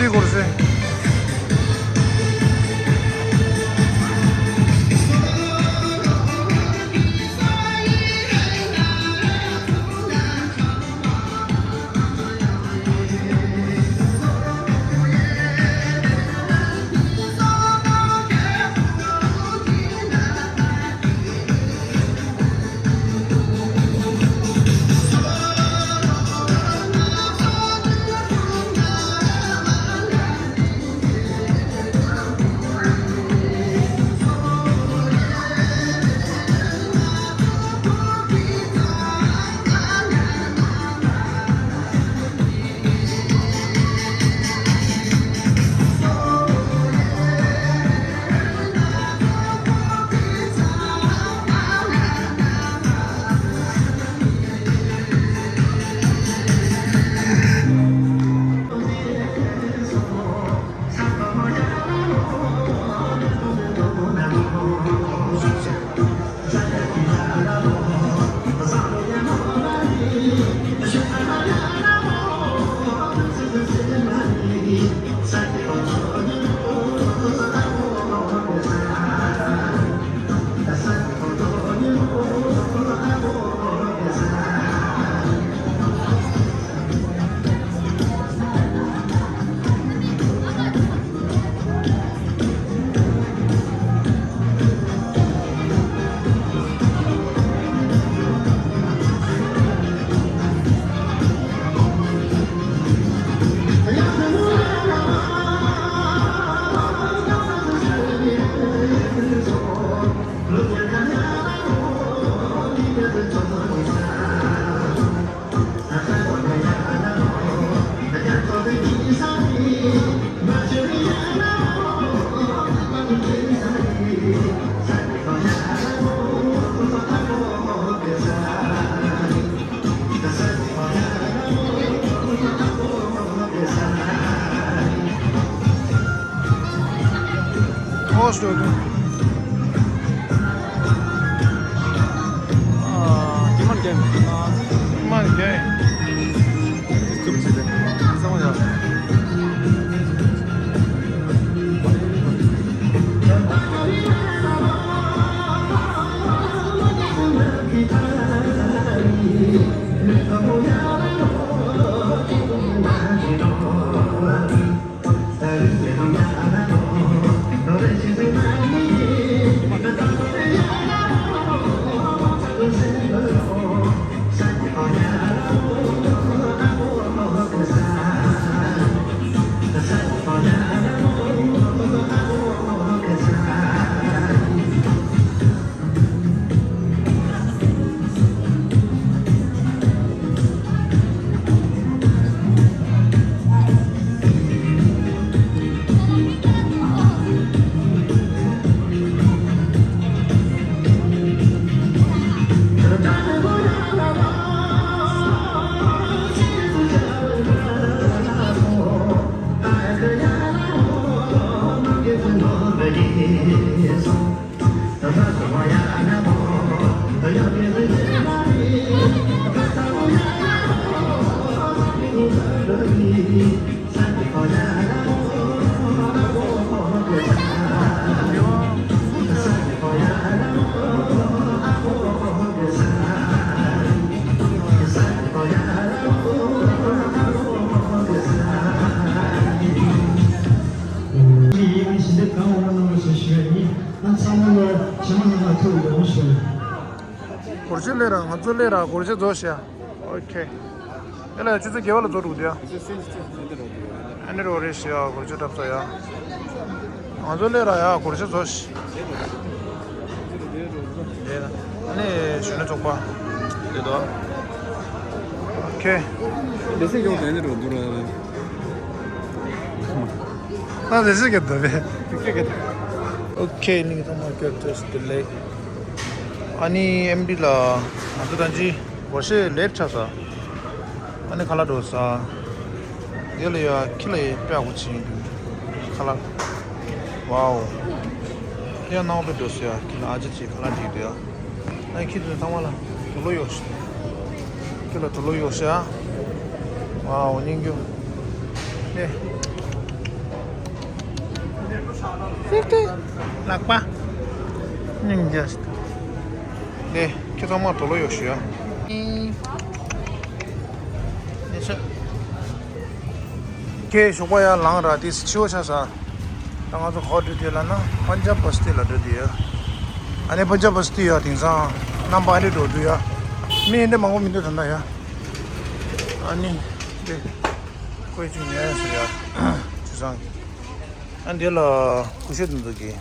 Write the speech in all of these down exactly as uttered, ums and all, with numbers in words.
སྐོར་ཟེར། ཨོ་སྟོད། ཨ། ཀྱེ་མ་རྒན། ཀྱེ་མ་རྒན། དེ་ཚུགས་ཆེ་དེ། ཚང་མ་ཡ། ཡིན་ཞིང་འདེབས་གང་འོང་གནང་རོགས་ཞེས་ཞུ་བ་ཡིན། ང་ཚང་མ་ལ་ཇེ་མང་ང་ཐུག་ཡོང་ཞུ། སྒོར་གཞས་ལས་ར། ང་ཚོ་ལས་ར། སྒོར་གཞས་རྫོགས་ཤག་ཨོ་ཁེ། ཨེ་ལ་ཆུ་ཚོད་བརྒྱད་པ་ལ་རྫོགས་འགྲོ་གི་འདུག་ཡ། ཨ་ནི་རོ་རེད་ཤག་ཡ། སྒོར་གཞས་འཁྲབ་ས་ཡ། ང་ཚོ་ལས་ར་ཡ། སྒོར་གཞས་རྫོགས་ཤག་རེད། ཨ་ནི་གཞོན་ནུ་ཚོགས་པ། རེད་དོ། ཨོ་ཁེ། ལས་སེ་ཡོང་དེ་ནི་རོ་འདུག་ར། ད་རེ་ཞིག་གི་འདུག་པས། ཨོ་ཁེ། ནི་ཚང་མ་སྐྱོར་ཐུབ་བདེ་ལེགས། ཨ་ནི་ཨེམ་ཌི་ལ་ང་ཚོ་ད་ཅི་སྒོར་གཞས་ལེཊ་ཆགས་ས། ཨ་ནི་ཁ་ལག་འགྲོ་ས། དེ་ལ་ཡ་ཁྱི་ལ་ཡ་དཔེ་ཡག་པོ་བྱིན་འདུག་ཁ་ལག་ཝའོ། དེ་ཡང་སྣང་བ་དཔེ་འགྲོ་ས་ཡ། ཁྱི་ལ་ཨ་ཅེ་ཅེ་ཁ་ལག་འགྲིག་འདུག་ཡ། ཨ་ནི་ཁྱི་དེ་ཚོ་ཚང་མ་ལ་དུག་ལོག་གཡོགས་ཤག་ཁྱི་ལ་དུག་ལོག་གཡོགས་ཤག་ཝའོ། སྙན་རྒྱུ། ཨེ། fifty. ལག་པ། སྙིང་རྗེ། ནས་ཁྱེད་ཚང་མ་དོ་ལོ་ཡོད་ཞུ་ཡ། ནས་ཤ། ཁྱེད་ཞོགས་པ་ཡར་ལངས་ར་དེ་ཕྱི་བོ་ཆ་ས། ད་ང་ཚོ་ག་པར་འགྲོ་དུས་ལབ་ན་པན་ཇབ་བ་སི་ཏི་ལ་འགྲོ་དུས་ཡོད། ཨ་ནི་པན་ཇབ་བ་སི་ཏི་ཡོད་དེང་སང་རྣམ་པ་ཨ་འདྲས་འགྲོ་དུས་ཡ། མི་ཨ་འདྲས་མང་པོ་མི་འདུག་ད་ལྟ་ཡ། ཨ་ནི་འདི་ཁོས་ཅིག་ཉོས་ཟེར་ཡ། དེང་སང་། ཨ་འདི་ལ་ཀུ་ཤུ་དེ་ཚོ་གི་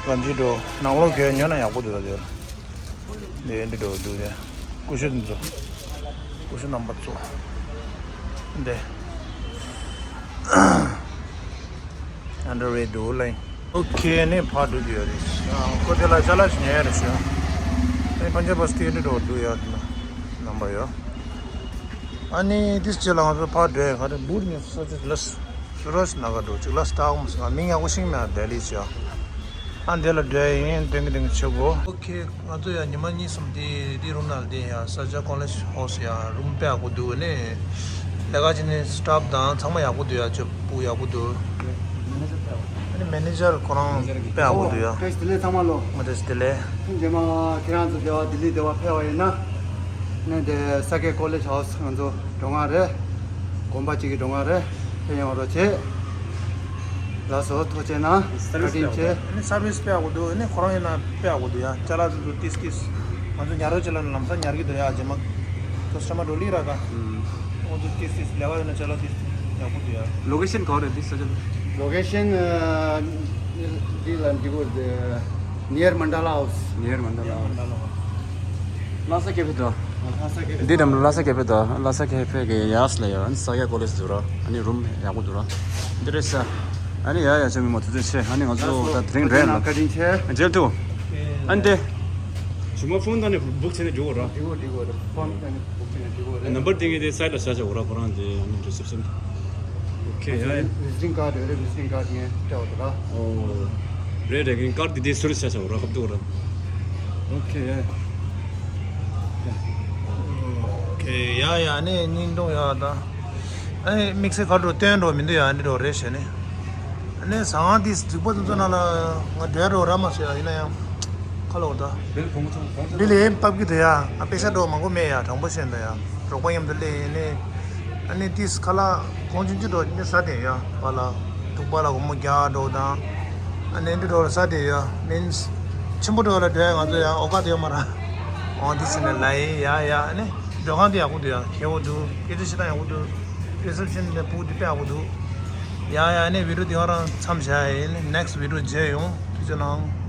ལམ་ཇི་འགྲོ་ནང་ལོགས་གས་ཉོ་ན་ཡག་པོ་འདུག་ད་དེ་ལ། འདི་འདི་འགྲོ་འདུག་དེ། ཀུ་ཤུ་དེ་ཚོ། ཀུ་ཤུ་རྣམ་པ་ཚོ། འདི། ཨན་ཌར་ཝེར་འདུག་ལེ། ཨོ་ཁེ་ནས་ཕར་འགྲོ་རྒྱུ་ཡོད་རེད། ཨ་ཁོ་དེ་ལ་ཅ་ལག་ཞིག་ཉོ་ཡ་རེད་ཤག་ཨ་ནི་པན་ཇབ་བ་སི་ཏི་འགྲོ་འགྲོ་འདུག་ཡ་དེ་ལ་རྣམ་པ་ཡོད། ཨ་ནི་དེ་རྗེས་ལ་ང་ཚོ་ཕར་འགྲོ་ཡ་ག་རེ་བུར་ནས་ས་ཆ་ལ་སུ་ར་སི་ན་ག་འགྲོ་ཅིག་ལ་སི་ཏཱ་ཧོམ་ཟེར་ང་མིང་ཡག་པོ་ཤེས་མེད་ལྡི་ལི་ཆ། ཨ་འདི་ལ་འགྲོ་ཡ་ཡིན་དེང་གི་དེང་གི་ཆེ་གོ་ཨོ་ཁེ། ང་ཚོ་ཡང་ཉི་མ་གཉིས་གསུམ་དེ་དེ་རུམ་ནང་བསྡད་ཡ་ས་ཆ་ཀོ་ལེཇ་ཧའུ་སི་ཡ་རུམ་དཔེ་ཡག་པོ་འདུག་ནས། ལས་ཀ་བྱེད་ནས་སི་ཊཕ་དང་ཚང་མ་ཡག་པོ་འདུག་ཡ། ཅོ་པུ་ཡག་པོ་འདུག་ཨ་ནི་མེ་ནེ་ཇར་ཁོ་རང་དཔེ་ཡག་པོ་འདུག་ཡ། ཨོ་བཀྲ་ཤིས་བདེ་ལེགས་ཚང་མ་ལོ། བཀྲ་ཤིས་བདེ་ལེགས། རྗེས་མ་ཁྱེད་རང་ཚོ་དེ་བ་ལྡི་ལི་དེ་བ་ཕེབས་པ་ཡིན་ན། ནས་དེ་ས་སྐྱ་ཀོ་ལེཇ་ཧའུ་སི་ང་ཚོ་འགྲོ་ང་རེད། དགོན་པ་གཅིག་གི་འགྲོ་ང་རེད། ཕེབས་ཡོང་རོགས་བྱེད། ལགས་སོ་ཐུགས་རྗེ་གནང་། བཀའ་དྲིན་ཆེ། ཨ་ནི་སར་བིས་དཔེ་ཡག་པོ་འདུག་ཨ་ནི་ཁོ་རང་ཡིན་ན་དཔེ་ཡག་པོ་འདུག་ཡ། ཅ་ལག་དེ་ཚོ་ཏིས་ཏིས། ང་ཚོ་ཉར་རོགས་བྱེད་ལབ་ན་ལམ་སང་ཉར་གི་འདུག་ཡ། རྗེས་མ་ཀ་སི་ཊ་མར་འགྲོ་ལི་ར་ད། ཨུམ། ཁོང་ཚོ་ཏིས་ཏིས་ལས་ཀ་ཡོད་ན་ཅ་ལག་ཏིས་ཏིས་ཡག་པོ་འདུག་ཡ། ལོ་ཀེ་ཤན་ག་པར་རེད་འདི་ས་ཆ། ལོ་ཀེ་ཤན་ཨ། འདི་ལ་འདི་གོ་ནིར་མན་ཌ་ལ་ཧའུ་སི། ནིར་མན་ཌ་ལ་ཧའུ་སི། ལྷ་ས་ཀེ་ཕེ་དོ། ལྷ་ས་ཀེ་ཕེ། འདི་འགྲམ་ལ་ལྷ་ས་ཀེ་ཕེ་དོ། ལྷ་ས་ཀེ་ཕེ་གི་ཡས་ལ་ཡོད། ཨ་ནི་ས་སྐྱ་ཀོ་ལེཇ་འདུག་ར། ཨ་ནི་རུམ་ཡག་པོ་འདུག་ར། འདི་རེད་ས། ཨ་ནི་ཡ་ཡ་ཅོ་མི་མ་ཐུགས་རྗེ་ཆེ། ཨ་ནི་ང་ཚོ་ད་དེ་རིང་རེད་ལ། བཀའ་དྲིན་ཆེ། མཇལ་ཐུབ། ཨ་ནི་དེ། ཞུ་མ་ཕོན་ད་ནི་བུག་བྱས་ནས་འཇུག་ར། འགྲིག་གོ་འགྲིག་གོ་རེད། ཕོན་ད་ནི་བུག་བྱས་ནས་འཇུག་གོ་རེད། ནམ་བར་དེ་ངས་དེ་སའིཌ་ལ་བཞག་བྱ་འོ་ར། ཁོ་རང་དེ་ཨ་ནི་རི་སེབ་ཤན། ཨོ་ཁེ་ཡ་ཡ། ཝི་ཛི་ཊིང་ཀར་ཌི་ཡོད་རེད། ཝི་ཛི་ཊིང་ཀར་ཌི་ངས་སྤྲད་འོ་དེ་ར། ཨོ། རེད་རེད། ངས་ཀར་ཌི་དེ་དེ་སུ་རེད་བཞག་བྱ་འོ་ར། ཁབ་ཏུ་འོ་ར། ཨོ་ཁེ་ཡ་ཡ། ཨོ་ཁེ་ཡ་ཡ། ཨ་ནི་སྙིང་གཏོང་ཡ་ད། ཨ་ནི་དམིགས་བསལ་ག་འགྲོ་སྟོན་འགྲོ་མི་འདུག་ཡ། འདི་འགྲོ་རེད་ཞེས་ནི། ཨ་ནི་ཟ་ཁང་དེ་རྫིག་པ་དེ་ཚོ་ནང་ལ་ང་འགྲོ་ཡ་འགྲོ་ར་མ་ཟེར་ཡ། ཡིན་ན་ཡང་ཁ་ལོ་ད། བིལ་ཕོན་ཚོ་ཕོན་ཚོ། བིལ་ཡིན་པབ་ཀི་དེ་ཡ། ང་པེ་ཤ་འགྲོ་མང་པོ་མེད་ཡ། དྲང་པོ་བཤད་ན་ཡ། རོགས་པ་མཉམ་དུ་སླེབས་ཡིན་ནི། ཨ་ནི་དེ་ཁ་ལག་གོང་ཆུང་ཆུང་འགྲོ་ནི་ཟ་དེ་ཡ། པ་ལ་ཐུག་པ་ལ་སྒོར་མོ་བརྒྱ་འགྲོ་དང་། ཨ་ནི་འདི་འགྲོ་ལ་ཟ་དེ་ཡ། མིན་སི་ཆེན་པོ་འགྲོ་ལ་འགྲོ་ཡ། ང་ཚོ་ཡ་ཨོ་ཀ་དེ་ཡོད་མ་ར། འོང་དེ་ཕྱིན་ནས་ལ་ཡི་ཡ་ཡ། ཨ་ནི་སྡོད་ཁང་དེ་ཡག་པོ་འདུག་ཡ། ཁེ་པོ་འདུག་སྐད་ཆ་བཤད་སྟངས་ཡག་པོ་འདུག་རི་སེབ་ཤན་དེ་ཕྲུ་གུ་དེ་དཔེ་ཡག་པོ་འདུག་ཡ་ཡ། ཨ་ནི་བི་ཌི་ཡོ་དེ་ཁོ་རང་མཚམས་བཞག་ཡ་ཡིན། ནེག་སི་ཊི་བི་ཌི་ཡོ་མཇལ་ཡོང་། ཐུགས་རྗེ་གནང་།